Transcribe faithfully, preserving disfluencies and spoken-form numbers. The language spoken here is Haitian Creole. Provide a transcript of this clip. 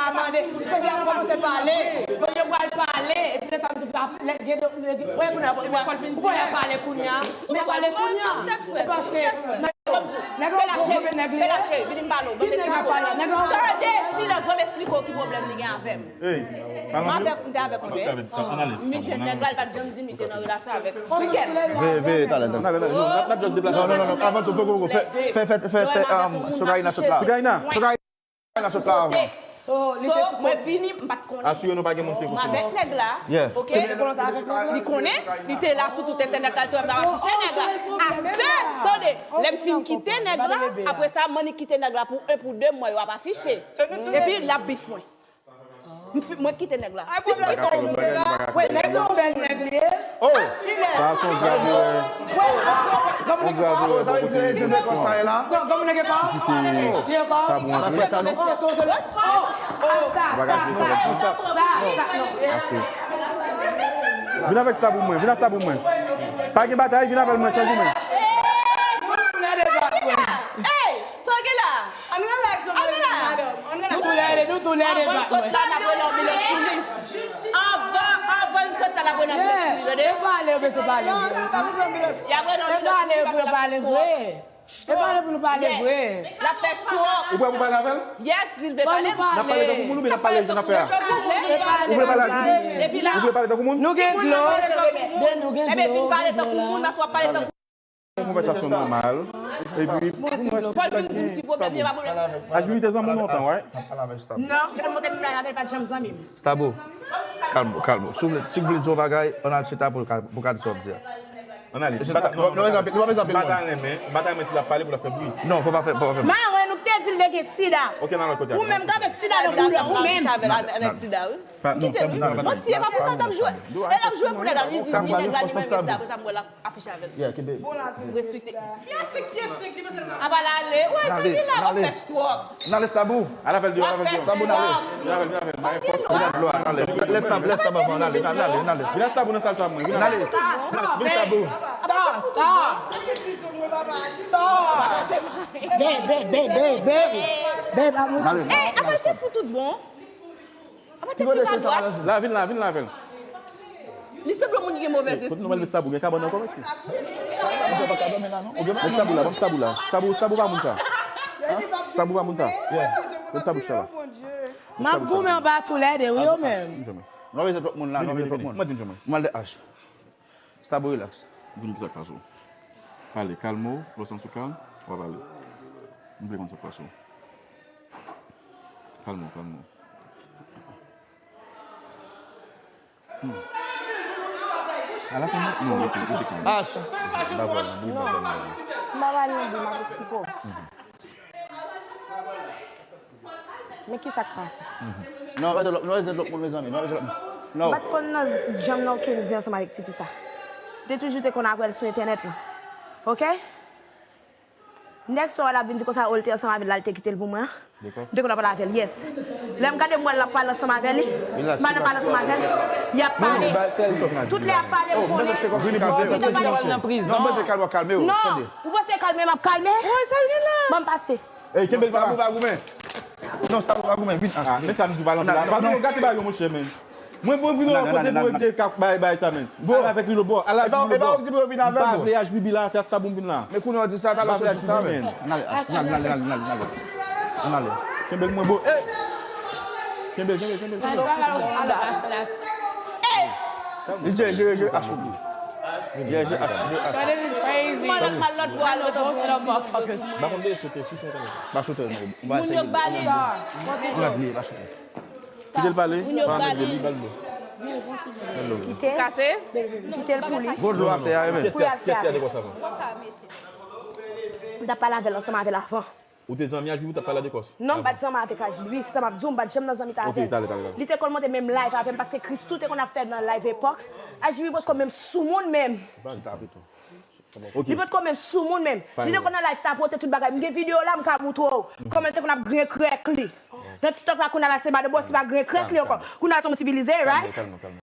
a mande, kounye a kòmanse pale. Bon, yo pral pale, epi lè sa m di, lè gen de, lè gen, wè, kounye a, wè, ou wè, pale kounye a. Men pale kounye a. E paske, nèg yo, nèg yo, nèg li ye. Ki nèg ap pale la? Nèg yo. Tande, silans, ban m esplike w ki pwoblèm li gen avè m. Hey, m avèk, m te avèk yon nèg. Midjè, nèg la, li pa t janm di m li te nan relasyon avèk yon nèg. Veye, veye, talè, talè. N ap, n ap, n ap just deplase. Non, non, non, non, avan tou, go, go, go. Fè, fè, fè, fè, fè, um, Sogaina sot la. Sogaina. Sogaina sot la avan. So, mwen vini, m pa t konnen. Asire nou pa gen moun se kousen. M avèk nèg la, oke? Li konnen, li te la sou tout entènèt la, li te wè m ap afiche nèg la. Afè, tande, lè m fin kite nèg la, apre sa, m annik kite nèg la pou en, pou de mwa, yo ap afiche. Epi, l ap bif mwen. M fi-, mwen kite nèg la. Si m kite w, wè, nèg la, yon bèl nèg li ye. Oh! Sa se yon grav erè. Yon grav erè bò kote eleksyon an. Kite Stabou antre. Bagay ki fè lòt. Ase. Vin avèk Stabou mwen, vin ak Stabou mwen. Pa gen batay, vin avèk mwen, san goumen. Hey! Sa w gen la? Ann relax, ann relax, madanm. Ann relax. Nou tou lè de, nou tou lè de bat mwen. Anvan n sot la, n ap rele anbilans pou li. Anvan, anvan n sot la, n ap rele anbilans pou li, tande? Yo pale, yo bezwen pale vre. Y ap rele anbilans pou li, paske l ap fè stroke. E pale pou nou pale vre. L ap fè stroke. Ou prè pou pale avè l? Yes, di l vle pale. N ap pale tankou moun oubyen n ap pale jan n ap fè a? Ou vle pale a Julie? Ou vle pale tankou moun? Nou gen dlo. Ebyen, vin pale tankou moun, paske w ap pale tankou Konvèsasyon nòmal. Epi, pou mwen, si sa ki Ajmi te zanmi w lontan, right? Non, lè l monte m la avè l, pa t janm zanmi m. Stabou, kalm ou, kalm ou. Si w vle, si w vle di yon bagay, ann al chita pou w ka, pou w ka di sa w ap di a. Ann ale. Li pa bezwen anpil, li pa bezwen anpil moun. M pa ta renmen, m pa ta renmen si l ap pale pou l ap fè bri. Non, fò pa fè, fò pa fè bri. Marenn, ou te di l te gen sida. Ok, n al lòt kote. Ou menm k avèk sida nan bouda, ou menm. Avèk sida, wi. Kite l, wi. Manti, e pa pou sa l t ap jwe. E l ap jwe pou nèg la, li di, di nèg la li menm gen sida, apre sa m wè l ap afiche avè l. Yeah, kenbe. Respekte. Fi a senk pye senk, li panse l ka. Apa l ale? Wè, sa ki la, w ap fè stroke. N ale Stabou. Al avè l deyò, al avè l deyò. Stabou, n ale. Vin avè l, vin avè l. Mare fòs. Vin avè l deyò, n ale. Lè Stabou, lè Stabou avan, n ale, n ale, n ale. Vin ak Stabou nan sal sa mwen, vin. N ale. Vin Stabou. Stop, stop. Stop. Babe, babe, babe, babe, babe. Babe, I'm with you. N ale. Ey, apa l te fou tout bon? Apa tèt li pa dwat? La, vin la, vin la avè l. Li sanble moun ki gen movèz espri. Kote nou pral met Stabou? Gen kabann ankò, mesye? Ou gen pa kabann la, non? Ou gen met Stabou la, ban m Stabou la. Stabou, Stabou pa moun sa. Stabou pa moun sa. Met Stabou chita la. M ap goumen anba toulède, wi, yo menm. Nou pa bezwen twòp moun la, nou pa bezwen twòp moun. Mwen vin jwenn mwen. Mwen al de H. Stabou, relax. Di m kisa k pase w. Pale, kalme w, lè w santi w kalm, w a pale. M vle konn sa k pase w. Kalme w, kalme w. Hmm. Alafen, non, rete, rete kalm. H. M pa vle, m pa vle. M pa pale anpil, m ap esplike w. Men kisa k pase? Non, nou rete lòt, nou rete lòt moun, mezanmi. Nou rete lòt moun. Non. M pa t konn nan janm nan okenn zen ansanm avèk tifi sa. M te toujou te konn ap wè l sou entènèt lan. Oke? Nèg sa w wè l ap vin di konsa, o, l te ansanm avè l la, l te kite l pou mwen an. M te konn ap pale avè l, yes. Lè m gade m wè l ap pale ansanm avè li, m pa nan pale ansanm avè l. Y ap pale. Tout lè y ap pale, m konnen. Vini, vini, vini. Non, mwen te kalme, kalme w, tande. Ou panse kalme m ap kalme? Wi, sa l gen la? Ban m pase. Ey, kenbe l, papa. Stabou pa goumen. Non, Stabou pa goumen. Vin, H. Ah, men sa m di w pa l anpil la. Pa vin gate bagay yo, monchè, men. Mwen, mwen vin yon kote pou evite kap bay, bay sa, men. Al avèk li lòt bò. Al avèk li lòt bò. M pa vle H B B la, se a Stabou m vin la. Men kounye a w di sa, talè w sot di sa, men. N ale, H, n ale, n ale, n ale, n ale, n ale. N ale. Kenbe l mwen, bro. Ey! Kenbe l, kenbe l, kenbe l, kenbe l. Ey! Jere, jere, jere H pou mwen. Jere, jere H, jere H. Mal, mal lòt bò, al lòt bò. M pa konn de sou te, si se konn. Ba choutè, non. Moun yo k ba li. Gad li, ba choutè. Kite l pale, pa anmède li, ba l dlo. Kite. Kase? Kite l pou li. Gwo dlo atè a, men. Pou y al fè avè l. M t ap pale avè l ansanm avè l avan. Ou te zanmi ak li, ou t ap pale a de kòs? Non, m pa t zanmi avèk H B B, se sa m ap di w, m pa t janm nan zanmi ta avè l. Ok, talè, talè, talè. Li te konn monte menm live avè m, paske Christoo te konn ap fè nan live epòk. H B B potko menm soumoun menm. Li potko menm soumoun menm. Li te konn nan live tapote tout bagay. M gen videyo la, m ka moutre w. Kòman l te konn ap griyen krèk li. Nan TikTok la, kounye a la, se madan Bossy pa griyen krèk li ankò. Kounye a la, se yon ti bilize, right? Kalme, kalme,